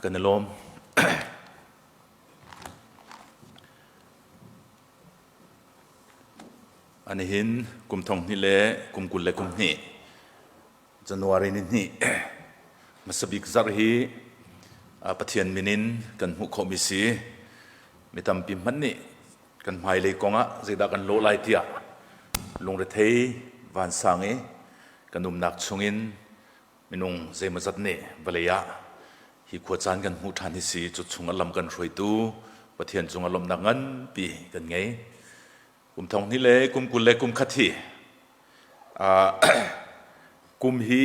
Kan i lawm. Anihin kum thong hnih le kum 22 January ni hnih hmasabik zarh hi Pathian min in kan hmuh khawhmi si. Mi tampi hmanh nih kan hmailei kong ah zeidah kan lawh lai tiah lungrethei vansang i kan umnak chungin minung zeimawzat nih vawlei ah hi khua caan kan hmuh ṭhan hi si. Cu chung a lam kan hruaitu Pathian cung a lawmhnak nganpi kan ngei. Kum thong hnih le kum 21 hi kum hi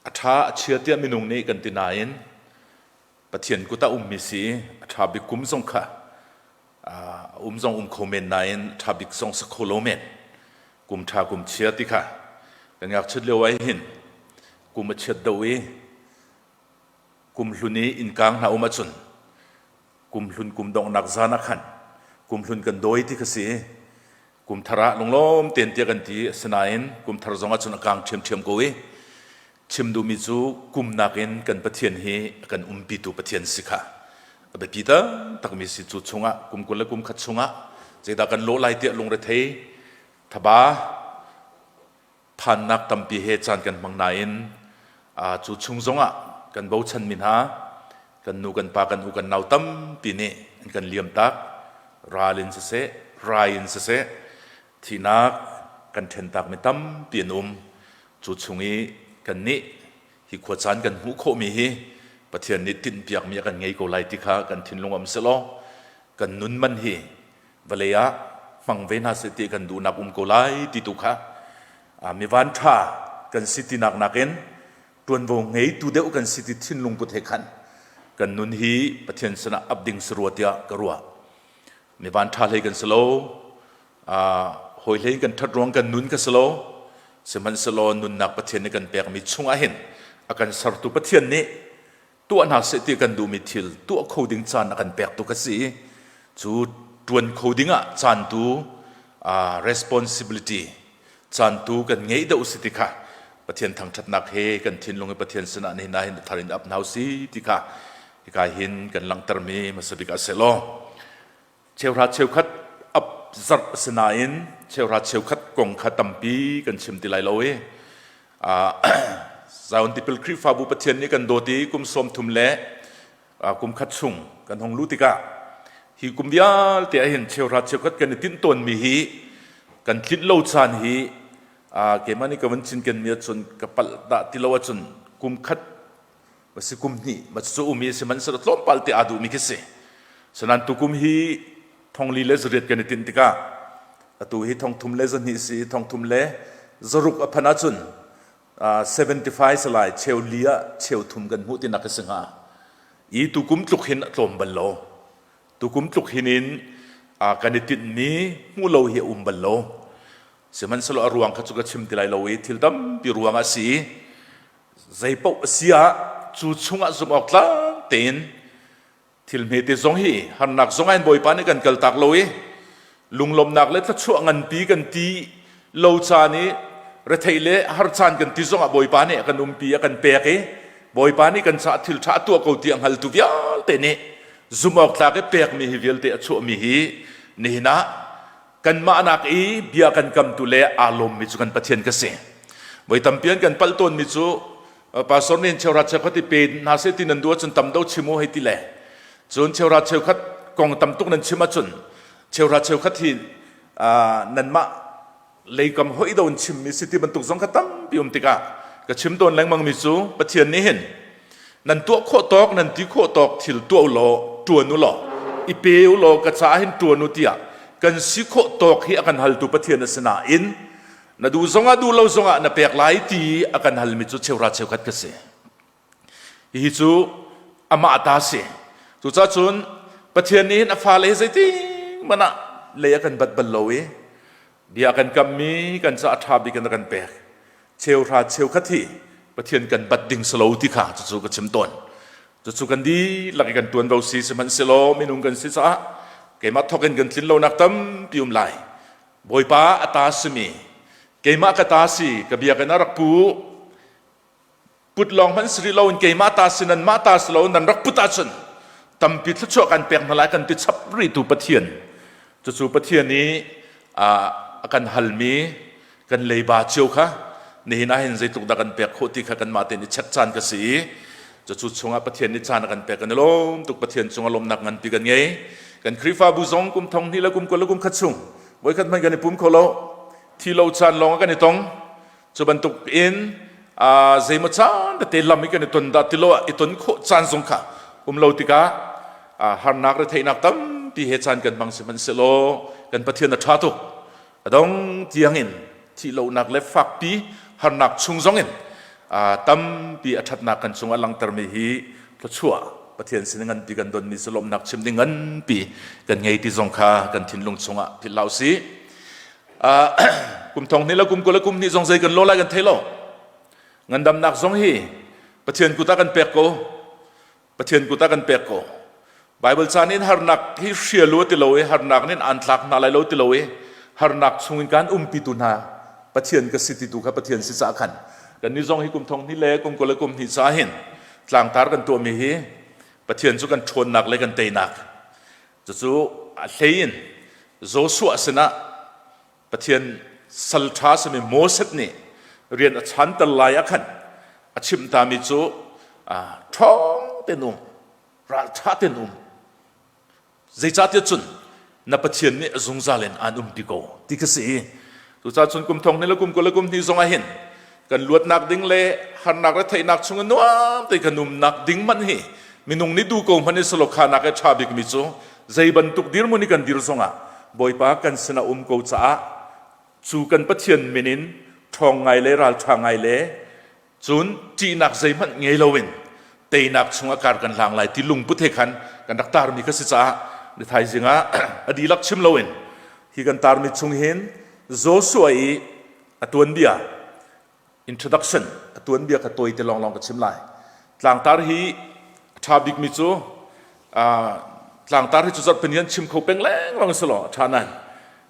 a ṭha a chia tiah minung nih kan ti nain Pathian kut ah ummi si. A ṭha bik kum zong kha um zong um kho men nain ṭha bik zong si kho lo men. Kum ṭha kum chia ti kha kan ngakchiat lio ah hin kum a chiat do i kum hlun i innkang hna um ahcun kum hlun kum donghnak zan ah khan kum hlun kan dawi ti kha si. Kum thar ah lunglawm tein tiah kan ti, asinain kum thar zong ahcun a kang ṭhiamṭhiam ko i chim duhmi cu kum nakin kan Pathian hi a kan umpitu Pathian si kha a biapi taktakmi si. Cu chungah kum 21 chungah zeidah kan lawh lai tiah lungrethei thaba phannak tampi he caan kan hmang nain cu chung zongah kan bochanmi hna kan nu kan pa kan u kan nau tampi nih an kan liamtak. Ral in siseh, rai in siseh, thihnak kan ṭhentakmi tampi an um. Cu chung i kannih hi khua caan kan hmuh khawhmi hi Pathian nih tinhpiakmi a kan ngei ko lai ti kha kan thinlung um sehlaw kan nun man hi vawlei ah hmang ve hna seh ti kan duhnak um ko lai ti tu kha mi van ṭha kan si tinak nakin ṭuanvo ngeitu deuh kan si ti thinlung put he khan kan nun hi Pathian sinah ap ding si rua tiah ka ruah. Mi van ṭha hlei kan si lo, hawi hlei kan ṭhat ruang kan nun ka si lo, sihmanhsehlaw nunnak Pathian nih kan pekmi chungah hin a kan sertu Pathian nih tuah hna seh ti kan duhmi thil tuah kho ding caan a kan pek tu ka si. Cu ṭuan kho ding ah caan tu responsibility caan tu kan ngei deuh si ti kha Pathian thangṭhatnak he kan thinlung i Pathian sinah nihin ah hin thar in ap hna si ti kha hika hin kan langhtermi hmasa bik ah seh law cheuhra cheukhat ap zarh a si nain cheuhra cheukhat kong kha tampi kan chim ti lai lo i Zion Tipil Khrihfabu Pathian nih kan dawt i kum 30 le kum khat chung kan hong luh tikah hi kum vialte ah hin cheuhra cheukhat kan i tinh tawnmi hi kan tlinh lo caan hi keimah nih ka van cinkenmi ahcun ka palh dah ti lo ahcun kum khat va si kum hnih ma cu um i sihmanhsehlaw tlawmpal te aa duhmi khi si. Sanan tukum hi thongli le zariat kan i tinh tikah atu hi thongthum le zahnih si, thongthum le zaruk a phan ahcun 75 salai cheu li ah cheu thum kan hmuh tinak a si hnga i tukum tluk hin a tlawm bal lo. Tukum tluk hin in kan i tinhmi hmuh lo hi a um bal lo. Sihmanhsehlaw a ruang kha cu ka chim ti lai lo i thil tampi ruang ah si. Zeipaoh a si ah cu chungah zumh awk tlak tein thil hmete zong hi harnak zong ah Bawipa nih kan kaltak lo i lunglawmhnak le thluachuah nganpi kan ti lo caan i retheih le har caan kan ti zongah Bawipa nih a kan umpi, a kan pek i Bawipa nih kan caah thil ṭha a tuah ko ti a hngaltu vialte nih zumh awk tlak i pekmi hi vialte a chuahmi hi nihin ah kanmah nak i bia kan kamtu le aa lawmmi cu kan Pathian ka si. Voi tampi an kan palh tawnmi cu pastor nih cheuhra cheukhat i pe hna seh ti nan duh ahcun tam do chim u hei ti le cun cheuhra cheukhat kong tam tuk nan chim ahcun cheuhra cheukhat hi nanmah leikam hoih do in chimmi si ti bantuk zong kha tampi um tikah ka chim tawn lengmangmi cu Pathian nih hin nan tuah khawh tawk, nan ti khawh tawk thil tuah u law ṭuan u law i pe u law ka caah hin ṭuan u tiah kan si khawh tawk hi a kan haltu Pathian a si nain na duh zongah duh lo zongah na pek lai ti a kan halmi cu cheuhra cheukhat ka si. Hihi cu amah ta si. Cucaah cun Pathian nih hin a fale hi zeitin hmanh ah lei a kan bat bal lo i bia kan kammi kan caah ṭha bik in a kan pek. Cheuhra cheukhat hi Pathian kan bat ding si lo ti kha cucu ka chim tawn. Cucu kan dihlak i kan ṭuanvo si. Sihmanhsehlaw minung kan si caah keimah thawk in kan tlin lonak tampi um lai. Bawipa a ta simi keimah ka ta si, ka biakinn ah rak pu. Put lawng hmanh si rih loin keimah ta si nanmah ta si lo nan rak put ahcun tampi thluachuah kan pek hna lai kan ti chap rihtu Pathian. Cucu Pathian i a kan halmi kan leiba cio kha nihin ah hin zeitluk dah kan pek khawh ti kha kanmah tein i check caan ka si i cucu chungah Pathian nih caan a kan pek kan i lawm tuk. Pathian cungah lawmnak nganpi kan ngei. Kan Khrihfabu zong kum thong hnih le kum 20 le kum khat chung voikhat hmanh kan i pum kho lo. Thi lo caan lawng ah kan i tong. Cu bantuk in zeimaw caan tete lam i kan i ton dah ti lo ah i ton khawh caan zong kha um lo tikah harnak retheihnak tampi he caan kan hmang. Sihmanhsehlaw kan Pathian a ṭha tuk. A dong tiangin thih lonak le fakpi harnak chung zongin tampi a ṭhatnak kan cungah langhtermi hi thluachuah Pathian sin nganpi kan donmi cu lawmhnak chim ding nganpi kan ngei ti zong kha kan thinlung chungah philh hlah usih. Kum thong hnih le kum 20 le kum hnih zong zei kan lo lai kan thei lo. Ngandamnak zong hi Pathian kut ah kan pek ko. Pathian kut ah kan pek ko. Bible caan in harnak hi hrial u ti lo i harnak nin an tlak hna lai lo ti lo i harnak chungin kan umpi tu hna Pathian ka si ti tu kha Pathian si cah khan kan ni zong hi kum thong hnih le kum 20 le kum hnih ca hin tlangtar kan tuahmi hi Pathian cu kan ṭhawnnak le kan teinak. Cucu a hlei in Joshua sinah Pathian sal ṭha simi Moses nih rian a chanter lai ah khan a chimh tami cu ṭhawng tein um, ralṭha tein um. Zeicahtiah cun na Pathian nih a zungzal in aan umpi ko ti kha si. Cucaah cun kum thong hnih le kum 20 le kum hnih zong ah hin kan luatnak ding le harnak le theihnak chung in nuam te kan umnak ding hmanh hi minung nih duh ko hmanh i salokhanak i ṭha bikmi cu zei bantuk dirhmun i kan dir zongah Bawipa kan sinah um ko caah cu kan Pathian min in ṭhawng ngai le ralṭha ngai le cun ṭihnak zeihmanh ngei loin teinak chungah kar kan hlang lai ti lungput he khan kan rak tarmi kha si caah ni thaizing ah a dihlak chim loin hi kan tarmi chung hin Joshua i a tuanbia introduction a tuanbia kha tawi te lawnglawng ka chim lai. Tlangtar hi a ṭha bikmi cu tlangtar hi cu zarhpini an chim kho peng lengmang si law a ṭha nain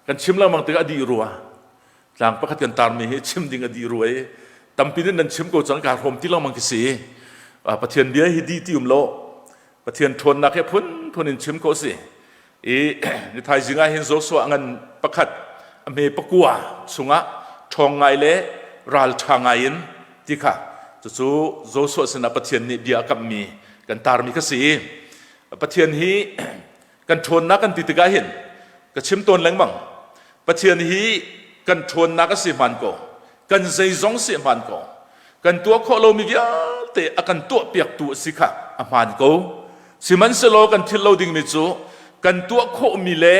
kan chim lengmang tikah a dih rua. Tlang pakhat kan tarmi hi chim ding a dih rua i tampi nih nan chim ko cang kaa hrawm ti lengmang khi si. Pathian bia hi dih ti um lo. Pathian ṭhawnnak hi phunphun in chim khawh si. I ni thaizing ah hin Joshua ngan pakhat a hme pakua chungah ṭhawng ngai le ralṭha ngai in ti kha cucu Joshua sinah Pathian nih bia a kamhmi kan tarmi kha si. Pathian hi kan ṭhawnnak kan ti tikah hin ka chim tawn lengmang. Pathian hi kan ṭhawnnak a si hmaan ko, kan zeizong si hmaan ko, kan tuah khawh lomi vialte a kan tuahpiaktu a si kha a hmaan ko. Sihmanhsehlaw kan thil lo dingmi cu kan tuah khawhmi le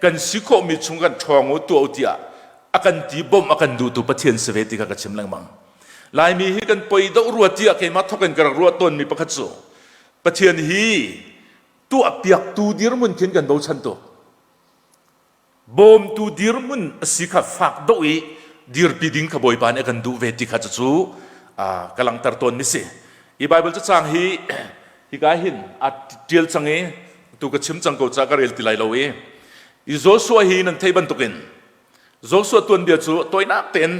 kan si khawhmi chung kan ṭhawng u tuah u tiah a kan ti bawmh a kan duhtu Pathian si ve ti kha ka chim lengmang. Laimi hi kan poi doh rua tiah keimah thawk in ka rak ruah tawnmi pakhat cu Pathian hi tuahpiaktu dirhmun khin kan bochan tuk. Bawmtu dirhmun a si kha fak doh i dirpi ding kha Bawipa nih a kan duh ve ti kha cucu ka langhter tawnmi si. Hi Baibal cacang hi hika hin a ṭial cang i tu ka chim cang ko caah ka rel ti lai lo i i Joshua hi nan theih bantukin Joshua tuanbia cu tawinak tein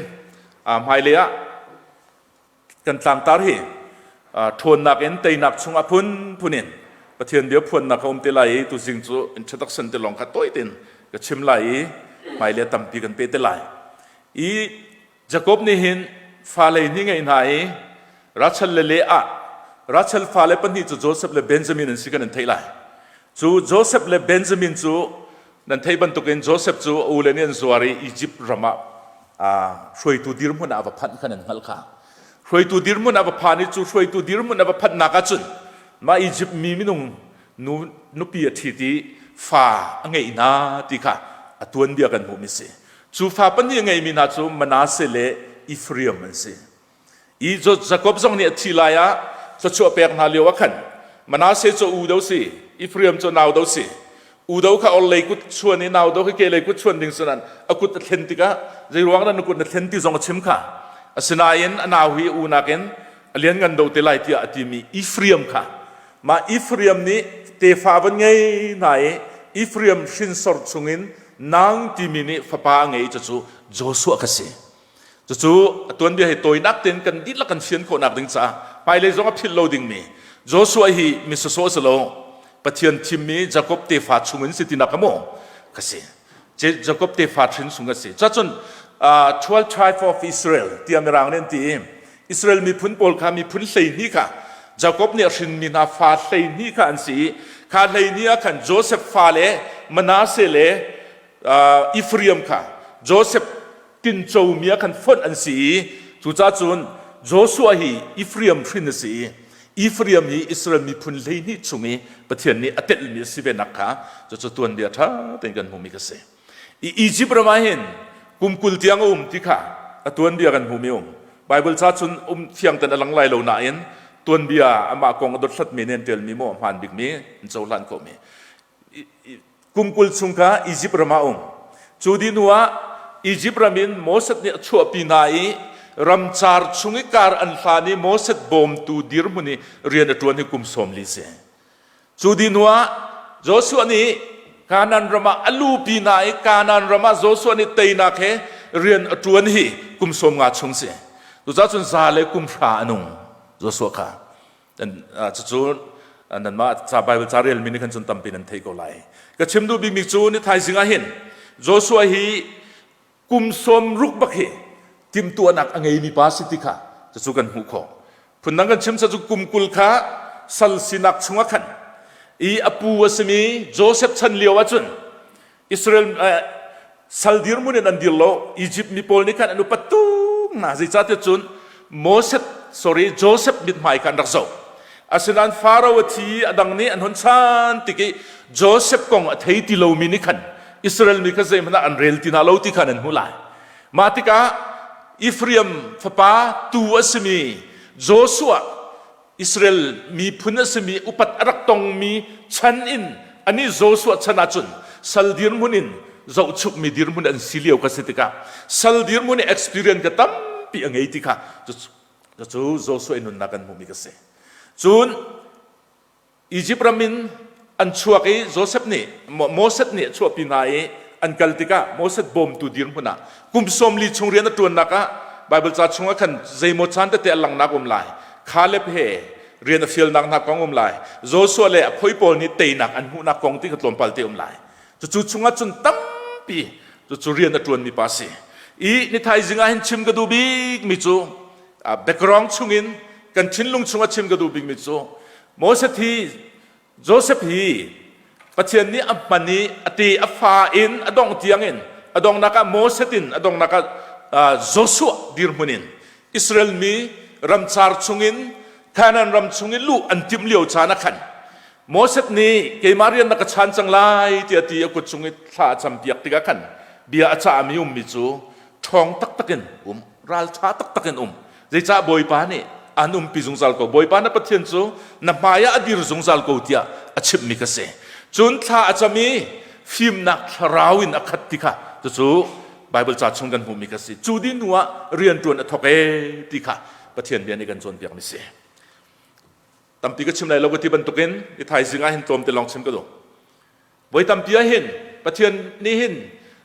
hmailei ah kan tlangtar hi ṭhawnnak in teinak chungah phunphun in Pathian bia phuannak a um te lai i tuzing cu introduction te lawng kha tawi tein ka chim lai i hmailei tampi kan pe te lai. I Jakob nih hin fale ni ngei hna i Rachel le Leah, Rachel fale pahnih cu Joseph le Benjamin an si kan in theih lai. Cu Joseph le Benjamin cu Nan theih bantukin Joseph cu a ule nih an zuar i Izipt ram ah hruaitu dirhmun ah a va phanh kha nan hngalh kha. Hruaitu dirhmun ah va phan i cu hruaitu dirhmun a va phanhnak ahcun mah Izipt mi minung nu nupi a ṭhit i fa a ngeih hna ti kha a tuanbia kan hmuhmi si. Cu fa pahnih a ngeimi hna cu Manasseh le Ephraim an si. I Jakob zong nih a thi lai ah thluachuah pek hna lio ah khan Manasseh cu u do si, Ephraim cu nau do si. U do kha orhlei kut chuan i nau do kha kehlei kut chuan ding sinan a kut a thlen tikah zei ruang dah na kut na thlen ti zong a chim kha. Asinain a nau hi u nakin a lianngan do te lai tiah a timi Ephraim kha mah Ephraim nih tefa van ngei hna i Ephraim hrinsor chungin nang timi nih fapa a ngei cucu Joshua kha si. Cucu a tuanbia hi tawinak tein kan dihlak kan fian khawhnak ding caah hmailei zong a philh lo dingmi Joshua hi mi sawsawh si lo Pathian thimmi Jakob tefa chung in si tinak ka maw ka si. Jakob tefa hrin chung a si. Cacun 12 tribe of Israel tiah mirang nih an ti i Israel miphun pawl kha miphun 12 kha Jakob nih a hrinmi hna fa 12 kha an si i kha 12 ah khan Joseph fa le Manasseh le Ephraim kha Joseph tincomi ah khan fonh an si i cucaah cun Joshua hi Ephraim hrin a si i Ephraim hi Israel miphun 12 chung i Pathian nih a telhmi a si venak kha cucu tuanbia ṭha tein kan hmuhmi ka si. I Egypt ram ah hin kum 20 tiang a um ti kha a tuanbia kan hmuhmi um. Bible ca cun um fiang ten a lang lai lo nain tuanbia amah kong a dothlatmi nih an ṭialmi maw a hmaan bikmi an cohlan khawhmi. Kum 20 chung kha Egypt ram ah um. Cu dih hnu ah Egypt ram in Moses nih a chuahpi hna i ramcar chung i kar an hlan i Moses bawmtu dirhmun i rian a ṭuan hi kum 40 si. Cu dih hnu ah Joshua nih Kanaan ram ah a lupi hna i Kanaan ram ah Joshua nih teinak he rian a ṭuan hi kum 50 chung si. Cucaah cun za le kum hra a nung Joshua kha. Cucu nanmah ca Bible ca relmi nih khan cun tampi nan theih ko lai. Ka chim duh bikmi cu ni thaizing ah hin Joshua hi kum 60 bak hi timhtuahnak a ngeimi pa si ti kha cucu kan hmuh khawh. Phundang kan chim cu kum 20 kha sal sinak chungah khan i a pu a simi Joseph chan lio ahcun Israel sal dirhmun in an dir lo. Egypt mi pawl nih khan an upat tuk hna. Zeicahtiah cun Moses sorry Joseph mithmai kha an rak zoh. Asinain Pharaoh a thi a dang nih an hun chan tik i Joseph kong a thei ti lomi nih khan Israel mi kha zeihmanh ah an rel ti hna lo ti khan an hmuh lai. Mah tikah Ephraim fapa tu a simi Joshua Israel miphun a simi upat a rak tongmi chan in anih Joshua chan ahcun sal dirhmun in zohchukmi dirhmun an si lio ka si tikah sal dirhmun i experience ka tampi a ngei ti kha cucu Joshua i nunnak kan hmuhmi ka si. Cun Izipt ram in an chuak i Josef nih Moses nih a chuahpi hna i an kal tikah Moses bawmtu dirhmun ah kum 40 chung rian a ṭuannak ah Baibal ca chungah khan zeimaw caan tete a langhnak um lai. Caleb he rian a fialnak hna kong um lai. Joshua le a khoi pawl nih teinak an hmuhnak kong ti kha tlawmpal te um lai. Cucu chungah cun tampi cucu rian a ṭuanmi pa si. I ni thaizing ah hin chim ka duh bikmi cu background chungin kan thinlung chungah chim ka duh bikmi cu Moses hi Joseph hi Pathian nih a hman i a te a fa in a dongh tiang in a donghnak ah Moses in a donghnak ah Joshua dirhmun in Israel mi ramcar chungin Canaan ram chungin luh an timh lio caan ah khan Moses nih keimah rian na ka chan cang lai tiah ti a kut cung i thla a campiak tikah khan bia a cahmi ummi cu ṭhawng taktak in um ralṭha taktak in um Zeicah Bawipa nih an umpi zungzal ko. Bawipa na Pathian cu na hmai ah a dir zungzal ko tiah a chimhmi ka si. Cun thla a cam i fimnak thlarau in a khat ti kha cucu Bible ca chung kan hmuhmi ka si. Cu dih hnu ah rianṭuan a thawk ee ti kha Pathian bia nih kan cawnpiakmi si. Tampi ka chim lai lo ka ti bantukin i thaizing ah hin tlawmte lawng chim ka duh. Voi tampi ah hin Pathian nih hin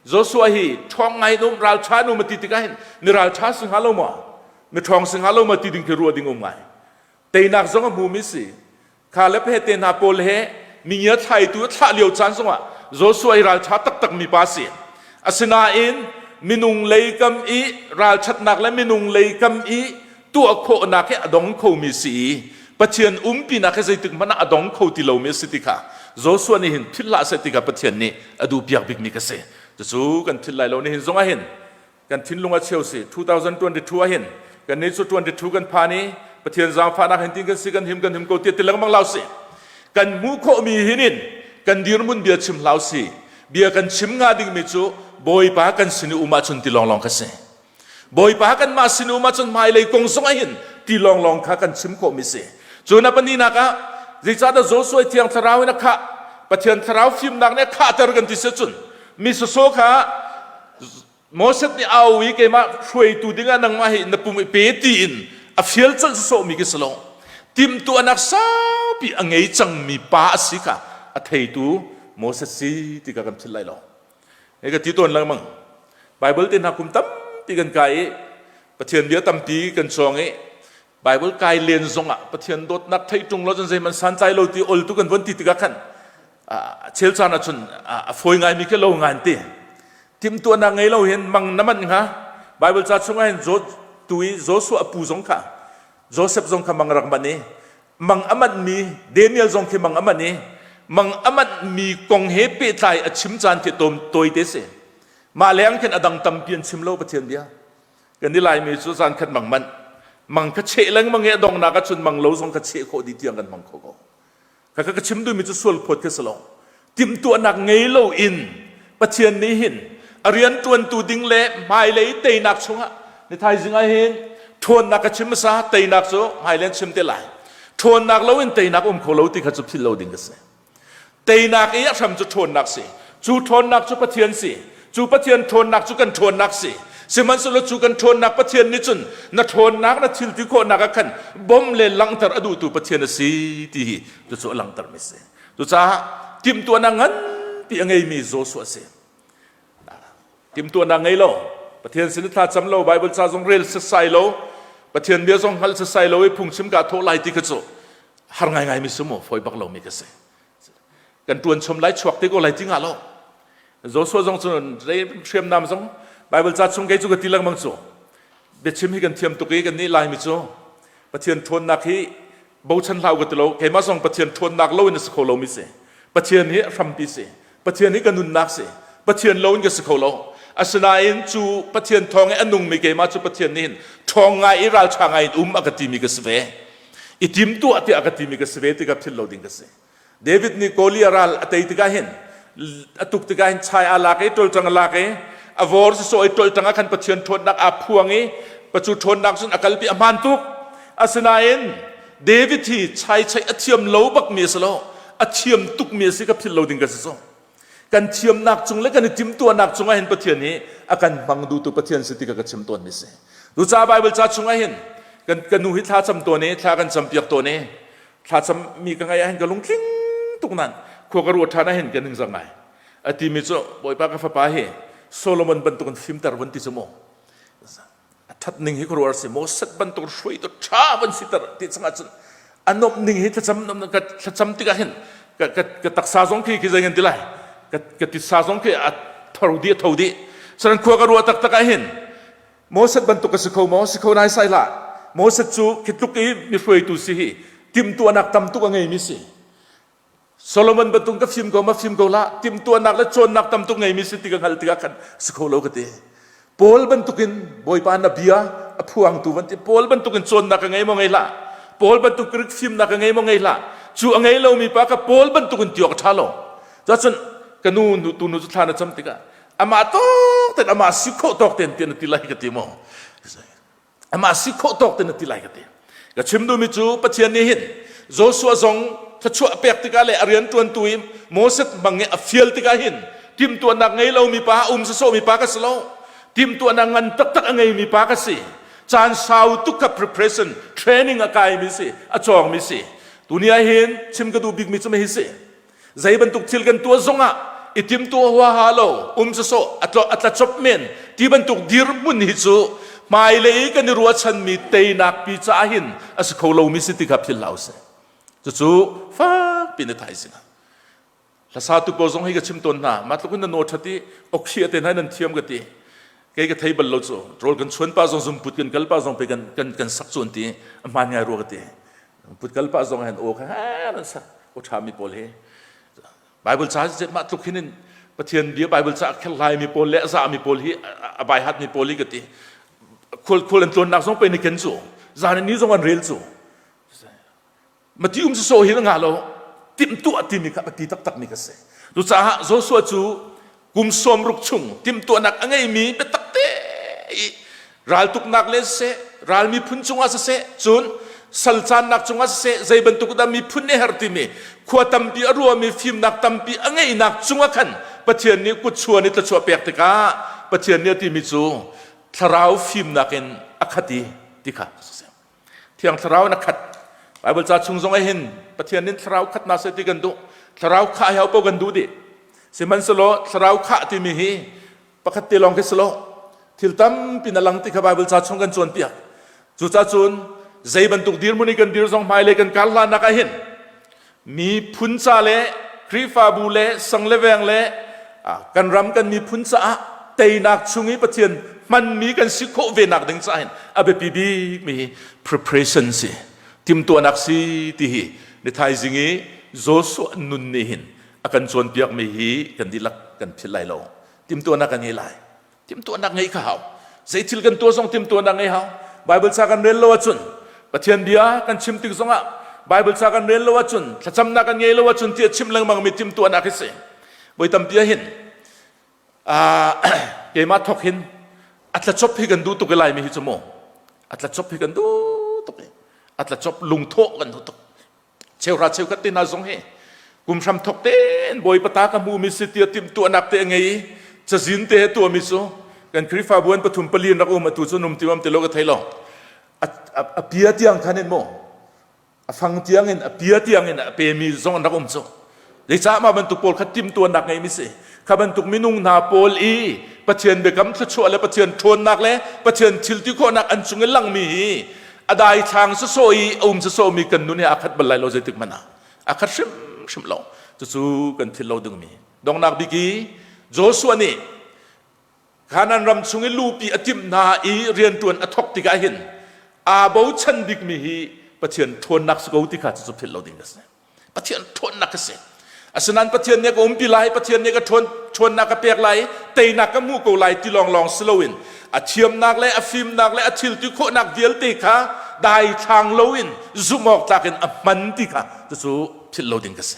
Joshua hi ṭhawng ngai in um ralṭha in um a ti tikah hin mi ralṭha si hnga lo maw? Mi ṭhawng si hnga lo maw ti ding khi ruah ding um ngai. Teinak zong a hmumi si. Caleb he te hna pawl he mingia thlaitu a thlah lio caan zongah Joshua hi ralṭha taktak mi pa si. Asinain minung lei kam i ralṭhatnak le minung lei kam i tuah khawhnak hi a dong khomi si i Pathian umpinak hi zeitik hmanh ah a dong kho ti lomi a si ti kha Joshua nih hin philh hlah seh ti kha Pathian nih a duhpiak bikmi ka si. Cucu kan philh lai lo nihin zong ah hin kan thinlung a cheu si 2022 ah hin kan nih cu 22 kan phan i Pathian zaangfahnak hin tin kan si kan him kan him ko tiah ti lengmang lau si. Kan hmuh khawhmi hin in kan dirhmun bia chim hlau si. Bia kan chim nga dingmi cu Bawipa kan sin i um ahcun ti lawnglawng kha si. Bawipa kanmah sin um ahcun hmailei kong zong ah hin ti lawnglawng kha kan chim khawhmi si. Cun a pahnihnak ah zeicahdah Joshua Thiang Thlarau in a khah Pathian Thlarau fimnak nih a khahter kan ti si cun mi sawsawh kha Moses nih a au i keimah hruaitu dingah nangmah hi na pum i pe tiin a fial colh sawsawhmi khi si lo. Timhtuahnak saupi a ngei cangmi pa a si kha a theitu Moses si ti kha kan philh lai lo. Hei ka ti tawn lengmang. Bible te hna kum tampi kan kai i. Pathian bia tampi kan cawng i Bible kai len zongah Pathian dawtnak theih ṭung lo cun zeihmanh santlai lo ti ol tu kan von ti tikah khan chel caan ahcun a fawi ngaimi khi lo ngan ti. Timhtuahnak ngei lo hin mang na manh hnga. Bible ca chungah hin tu i Joshua a pu zong kha Joseph zong kha mang rak manh i mang a manhmi Daniel zong khi mang a manh i mang a manhmi kong he pehtlai a chim caan khi tom tawite si. Mah leng khin a dang tampi an chim lo Pathian bia. Kan i Laimi cu zan khat mang manh. Mang kha cheh lengmang i a donghnak ahcun mang lo zong kha cheh khawh dih tiang kan hmang kho ko. Kha ka chim duhmi cu sual phawt khi si lo. Timhtuahnak ngei lo in Pathian nih hin a rian ṭuantu ding le hmailei teinak chungah ni thaizing ah hin ṭhawnnak ka chim hmasa teinak cu hmailei an chim te lai. Ṭhawnnak lo in teinak um kho lo ti kha cu philh lo ding ka si. Teinak i a hram cu ṭhawnnak si. Cu ṭhawnnak cu Pathian si. Cu Pathian ṭhawnnak cu kan ṭhawnnak si. Sihmanhsehlaw cu kan ṭhawnnak Pathian nih cun na ṭhawnnak na thil ti khawhnak ah khan bom le langhter a duhtu Pathian a si ti hi cucu a langhtermi si. Cucaah timhtuahnak nganpi a ngeimi Joshua a si. Timhtuahnak ngei lo, Pathian sin i thla cam lo, Bible ca zong rel setsai lo, Pathian bia zong hngal setsai lo i phungchim kaa thawh lai ti kha cu har ngaingai mi si mu, fawi bak lomi ka si. Kan ṭuan chom lai chuak te ko lai ti nga lo. Joshua zong cu hriamnam zong Bible ca chung kei cu ka ti lengmang cu biachim hi kan thiam tuk i kan nih Laimi cu Pathian ṭhawnnak hi bochan hlah u ka ti lo keimah zong Pathian ṭhawnnak lo in a si kho lomi si Pathian hi a hrampi si Pathian hi ka nunnak si Pathian lo in ka si kho lo asinain cu Pathian thawng i a nungmi keimah cu Pathian nih hin ṭhawng ngai i ralṭha ngai in um a ka timi ka si ve i tim tuah tiah a ka timi ka si ve ti ka philh lo ding ka si David nih Goliath ral a tei tikah hin a tuk tikah hin chai aa lak i ṭolṭang a lak i a vor sisawh i ṭolṭang ah khan Pathian ṭhawnnak aa phuang i pacu ṭhawnnak cun a kalpi a hmaan tuk asinain David hi chai chaih a thiam lo bakmi a si lo a thiam tukmi a si ka philh lo ding ka si so kan thiamnak cung le kan i timhtuahnak cungah hin Pathian hi a kan hmang duhtu Pathian si ti ka ka chim tawnmi si cucaah Bible ca chungah hin kan ka nu hi thla cam tawn i thla kan campiak tawn i thlacammi ka ngaih ah hin ka lungtling tuk nan khua ka ruah ṭhan ah hin ka ningzak ngai a timi cu bawipa ka fapa hi Solomon bantuk in fimter von ti cu mu a ṭhat ning hi ka ruah si Moses bantuk hruaitu ṭha von siter ti changah cun a nomh ning hi thlacam ka thlacam tikah hin ka ka ka taksa zong khi khi zei ngan ti lai ka ka titsa zong khi a tho dih a tho dih saran khua ka ruah taktak ah hin Moses bantuk a si kho maw? Si kho nai sai hlah. Moses cu khi tluk i mi hruaitu si hi timhtuahnak tam tuk a ngeimi si. Solomon bantuk ka fim ko ma fim ko hlah. Timhtuahnak le cawnnak tam tuk ngeimi si ti ka hngalh tikah khan si kho lo ka ti. Paul bantukin Bawipa na bia a phuangtu van ti Paul bantukin cawnnak ka ngei maw ngei hlah. Paul bantuk Greek fimnak ka ngei maw ngei hlah. Cu a ngei lomi pa ka Paul bantukin ti awk a ṭha lo. Cun ka nu nu tu nu cu thla na cam tikah amah tawk ten amah si khawh tawk ten tian ti lai ka ti maw amah si khawh tawk ten ti lai ka ti ka chim duhmi cu Pathian nih hin Joshua zong thluachuah pek tikah le a rian ṭuantu i Moses hmang i a fial tikah hin timhtuahnak ngei lomi pa um sawsawhmi pa ka si lo timhtuahnak ngan taktak a ngeimi pa ka si caan sau tuk ka preparation training a kaimi si a cawngmi si tuni ah hin chim ka duh bikmi cu hi si Zei bantuk thil kan tuah zongah i timtuah huaha lo, um sawsawh a tla cop men ti bantuk dirhmun hi cu hmailei kan i ruahchanmi teinak pi caah hin a si kho lomi si ti kha philh hlah usih. Cucu fakpi na thaizing ah hlasatu pawl zong hi ka chim tawn hna mah tluk in na naw ṭhat i okhi te hna nan thiam ka ti kei ka thei bal lo cu rawl kan chuan pa zong zumput kan kal pa zong pe kan kan kan sak cu an ti a hmaan ngai rua ka ti put kal pah zong hen aw kha an sak aw ṭha mi pawl hi Bible ca mah tluk hin in Pathian bia Bible ca kherhlai mi pawl le a za mi pawl hi a bai hat mi pawl hi ka ti khual khual an tlawnnak zong pe ni ken cu zan ni zong an rel cu mati um so hi nga lo timhtuah timi kha ti taktak mi ka si cucaah Joshua cu kum 60 chung timhtuahnak a ngeimi biatak te i raltuknak le siseh ral miphun cungah siseh cun sal caannak cungah siseh zei bantuk dah miphun nih her timi khua tampi a ruami fimnak tampi a ngeihnak cungah khan Pathian nih kutchuan i thluachuah pek tikah Pathian nih a timi cu thlarau fimnak in a khat i ti kha Thiang Thlarau in a khat. Bible ca chung zong ah hin Pathian nih thlarau khat na seh ti kan duh. Thlarau khah hi po kan duh dih. Sihmanhsehlaw thlarau khah timi hi pakhat te lawng khi si lo. Thil tampi na lang ti kha Bible ca chung kan cawnpiak. Cucaah cun zei bantuk dirhmun i kan dir zong hmailei kan kar hlanak ah hin miphun ca le Khrihfabu le sang le veng le kan ram kan miphun caah teinak chung i Pathian hmanmi kan si khawh ve nak ding caah hin a biapi bik mi hi preparation si timtuahnak si ti hi ni thaizing i Joshua nun nih hin a kan cawnpiak mi hi kan dihlak kan philh lai lo. Timtuahnak kan ngei lai. Timtuahnak ngeih kha hau. Zei thil kan tuah zong timtuahnak ngei hau. Bible ca kan rel lo ahcun Pathian bia kan chim tik zongah Bible ca kan rel lo ahcun thlacamnak kan ngei lo ahcun tiah chim lengmang mi timtuahnak hi si. Voi tampi ah hin keimah thok hin a tlachop hi kan duh tuk i laimi hi cu mu a tlachop hi kan duh tuk i a tlachop lungthawh kan duh tuk cheuhra cheukhat te hna zong hi kum hram thok tein bawipa ta ka hmumi si tiah timhtuahnak te a ngei i cazin te he tuahmi cu kan Khrihfabu an pathum pali in rak um atu cu num ti um ti lo ka thei lo a pia tiang khan in mu a fang tiang in a pia tiang in a pemi zong an rak um cu zeicah mah bantuk pawl kha timhtuahnak ngeimi si kha bantuk minung hna pawl i Pathian biakam thluachuah le Pathian ṭhawnnak le Pathian thil ti khawhnak an cung i langmi hi a daithlang sawsawh i a um sawsawhmi kan nun hi aa khat bal lai lo zeitik hmanh ah a khat hrimhrim lo. Cucu kan philh lo dingmi donghnak bik i Joshua nih Kanaan ram chung i lupi a timh hna i rianṭuan a thawk tikah hin aa bochan bikmi hi Pathian ṭhawnnak si ko ti kha cucu philh lo ding a si. Pathian ṭhawnnak a si. Asinain Pathian nih ka umpi lai, Pathian nih ka ṭhawn, ṭhawnnak ka pek lai, teinak ka hmuh ko lai ti lawnglawng si loin a thiamnak le a fimnak le a thil ti khawhnak vialte kha daithlang loin zumh awk tlak in a hman ti kha cucu philh lo ding ka si.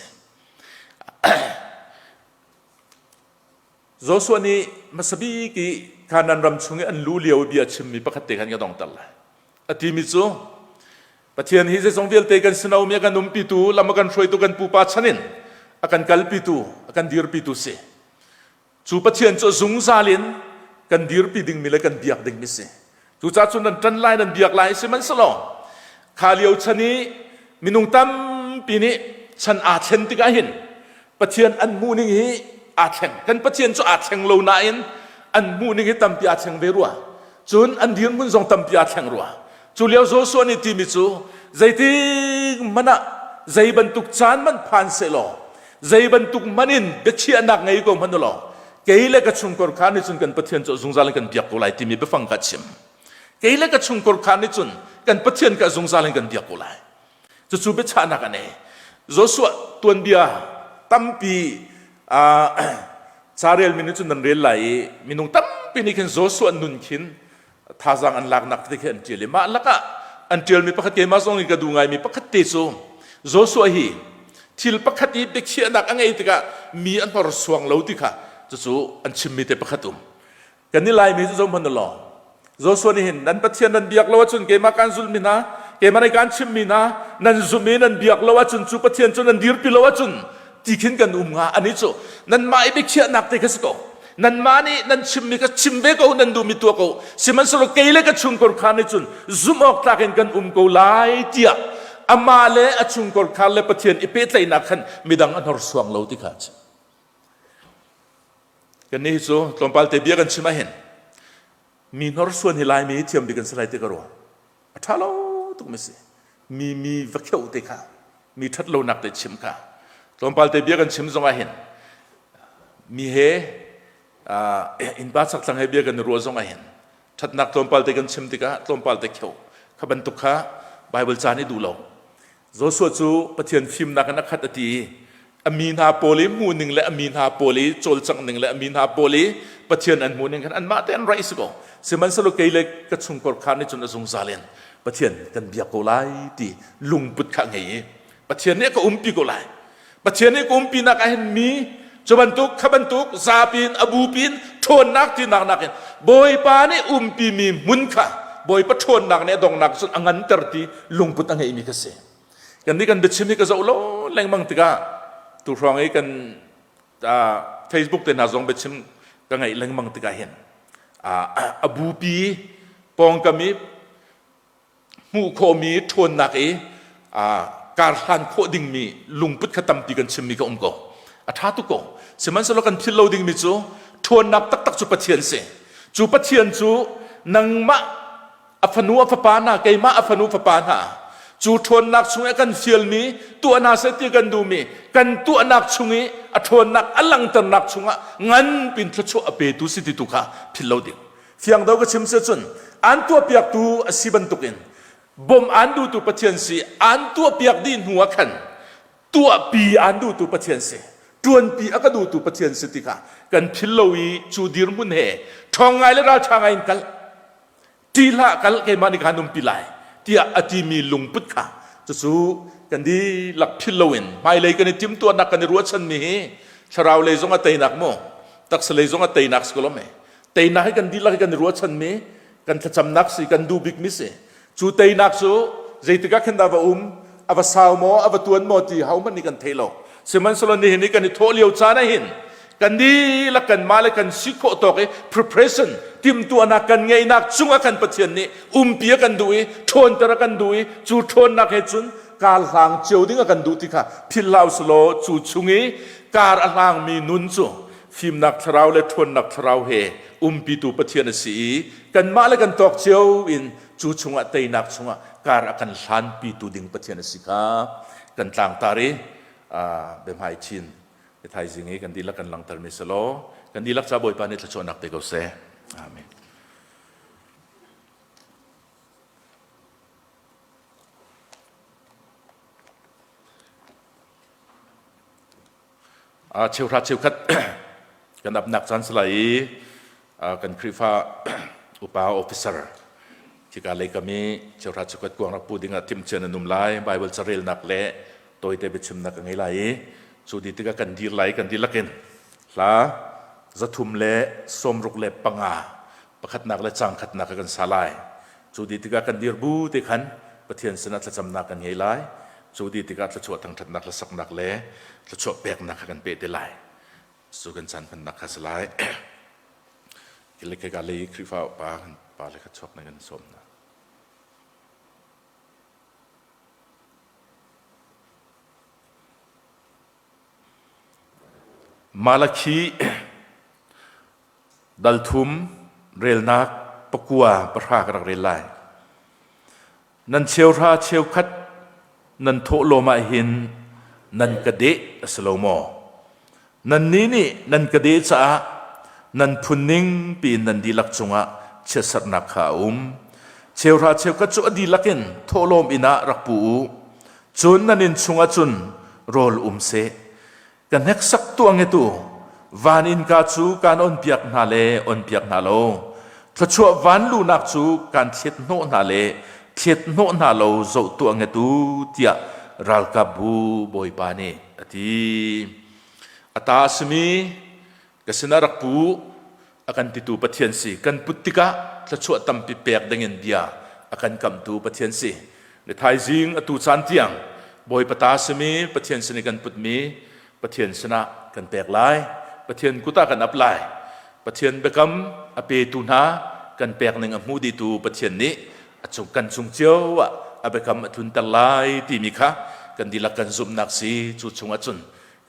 Joshua nih hmasa bik i Kanaan ram chung i an lu lio i bia chimmi pakhat te khan ka dongter lai. A timi cu Pathian hi zeizong vialte kan sinomi a kan umpitu, lam a kan hruaitu kan pupa chan in a kan kalpitu, a kan dirpitu si. Cu Pathian cu zungzal in kan dirpi dingmi le kan biak dingmi si. Cucaah cun nan ṭan lai, nan biak lai sihmanhsehlaw kha lio chan i minung tampi nih chan aa thlen tikah hin Pathian an hmuhning hi aa thleng. Kan Pathian cu aa thleng lo nain an hmuhning hi tampi aa thleng ve rua. Cun an dirhmun zong tampi aa thleng rua. Cu lio Joshua nih timi cu zeitik hmanh ah zei bantuk caan hmanh phan sehlaw zei bantuk hmanh in biachiahnak ngei ko hmanh u law kei le ka chungkhar kha nih cun kan Pathian cu zungzal in kan biak ko lai timi biafang kha chim. Kei le ka chungkhar kha nih cun kan Pathian kha zungzal in kan biak ko lai. Cucu biachahnak an ei. Joshua tuanbia tampi carel mi nih cun nan rel lai i minung tampi nih khin Joshua nun khin thazaang an laknak te khi an ṭial i mah lakah an ṭialmi pakhat keimah zong in ka duh ngaimi pakhat te cu Joshua hi thil pakhat i biakhiahnak a ngei tikah mi a hnorsuang lo ti kha cucu an chimmi te pakhat um. Kan i Laimi cu zohhmanh u law Joshua nih hin nan Pathian nan biak lo ahcun keimah kaan zulhmi hna keimah nih kaan chimhmi hna nan zumh i nan biak lo ahcun cu Pathian cu nan dirpi lo ahcun ti khin kan um hnga ani cu nanmah i biakhiahnak te kha si ko nanmah nih nan chimmi kha chim ve ko nan duhmi tuah ko sihmanhsehlaw kei le ka chungkhar kha nih cun zumh awk tlak in kan um ko lai tiah amah le a chungkhar kha le Pathian i pehtlaihnak khan midang a hnorsuang lo ti kha a chim Kannih cu tlawmpal te bia kan chim ahhin mi hnorsuan hi Laimi hi thiam bik an si lai ti ka ruah. A ṭha lo tuk mi si. Mi mi va kheuh te kha, mi ṭhat lonak te chim kha. Tlawmpal te bia kan chim zong ahhin mi he innpa chakthlang he bia kan i ruah zong ahhin ṭhatnak tlawmpal te kan chim tikah tlawmpal te kheuh kha bantuk kha Bible ca nih duh lo. Joshua cu Pathian fimnak in a khat a ti i a mi hna pawl i hmuhning le a mi hna pawl i cawlcangh ning le a mi hna pawl i Pathian an hmuhning khan anmah te an raih si ko. Sihmanhsehlaw kei le ka chungkhar kha nih cun a zungzal in Pathian kan biak ko lai ti lungput kha ngei i Pathian nih a ka umpi ko lai. Pathian nih ka umpinak ah hin mi cu bantuk kha bantuk zapi in a bupi in ṭhawnnak tinak nakin Bawipa nih umpi mi hmun kha Bawipa ṭhawnnak nih a donghnak cun a nganter ti lungput a ngeimi ka si. Kan nih kan biachim hi ka zoh lo lengmang tikah tu hrawng i kan Facebook te hna zong biachim ka ngaih lengmang tikah hin a bupi pawngkam i hmuh khawhmi ṭhawnnak i karhlan khawh dingmi lungput kha tampi kan chimmi ka um ko. A ṭha tuk ko. Sihmanhsehlaw kan philh lo dingmi cu ṭhawnnak taktak cu Pathian si. Cu Pathian cu nangmah a fanu a fapa hna keimah a fanu fapa hna cu ṭhawnnak chung i a kan fialmi tuah hna seh ti kan duhmi kan tuahnak chung i a ṭhawnnak a langhternak chungah nganpin thluachuah a petu si ti tu kha philh lo ding. Fiang do ka chim si cun an tuahpiaktu a si bantukin bawmh an duhtu Pathian si an tuahpiak dih hnu ah khan tuahpi an duhtu Pathian si ṭuanpi a ka duhtu Pathian si ti kha kan phil lo i cu dirhmun he ṭhawng ngai le ralṭha ngai in kal ṭih hlah kal keimah nih khan umpi lai tiah a timi lungput kha cucu kan dihlak phil loin hmailei kan i timhtuahnak kan i ruahchanmi hi thlarau lei zong a teinak mu taksa lei zong a teinak si ko lo me teinak hi kan dihlak hi kan i ruahchanmi kan thlacamnak si kan duh bikmi si Cu teinak cu zeitik ah khin dah va um, a va sau maw, a va tuan maw ti hohmanh nih kan thei lo. Sihmanhsehlaw nihin i kan i thawh lio caan ah hin kan dihlak kanmah le kan si khawh tawk i preparation timhtuahnak kan ngeihnak cungah kan Pathian nih umpi a kan duh i ṭhawnter a kan duh i cu ṭhawnnak he cun kar hlang cio ding a kan duh ti kha philh hlah usulaw cu chung i kar a hlangmi nun cu fimnak thlarau le ṭhawnnak thlarau he umpitu Pathian a si i kanmah le kan tawk cio in cu chungah teinak chungah kar a kan hlanpitu ding Pathian a si kha kan tlangtar i biahmai chin thaizing i kan dihlak kan langhtermi si law kan dihlak ca Bawipa nih thluachuahnak pe ko seh. Amen. Cheuhra cheukhat kan apnak caan si lai i kan Khrihfa upa officer khika lei kam i cheuhra cheukhat kuang rak pu dingah timhcia nan um lai. Bible carelnak le tawite biachimnak ka ngei lai i cu di tikah kan dir lai kan dihlak in hla 365 pakhatnak le cang khatnak kan sa lai. Cu di tikah kan dir bu te khan Pathian sinah thlacamnak kan ngei lai. Cu di tikah thluachuah thangṭhatnak hlasaknak le thluachuah peknak kha kan peh te lai. Cu kan caan hmannak kha si lai. Kile ka lei Khrihfa upa kan pa le kha chuak na kan sawm hna. Malakhi Dal thum relnak pakua pahra ka rak rel lai. Nan cheuhra cheukhat nan thawhlawm ah hin nan ka deh a si lo maw? Nannih nih nan ka deh caah nan phun ning piin nan dihlak cungah chiatserhnak kha a um. Cheuhra cheukhat cu a dihlak in thawhlawm inn ah rak pu u. Cun nan inn chungah cun rawl um seh. Ka hneksak tuah ngetu van innka cu kaan onpiak hna le onpiak hna lo. Thluachuah van luhnak cu kaan thlet hnawh hna le thlet hnawh hna lo zoh tuah ngetu tiah ralkapbu Bawipa nih a ti. A ta a simi ka sinah rak pu a kan titu Pathian si. Kan put tikah thluachuah tampi pek dingin bia a kan kamhtu Pathian si. Ni thaizing atu caan tiang Bawipa ta simi Pathian sin i kan putmi Pathian sinah kan pek lai. Pathian kut ah kan ap lai. Pathian biakam a petu hna kan pek ning a hmu dihtu Pathian nih a cung kan cung cio ah a biakam a tlunter lai timi kha kan dihlak kan zumhnak si cu chungah cun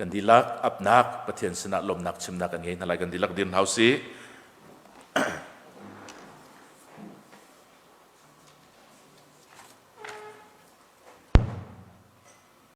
kan dihlak apnak Pathian sinah lawmnak chimnak kan ngei hna lai kan dihlak dir hna usih.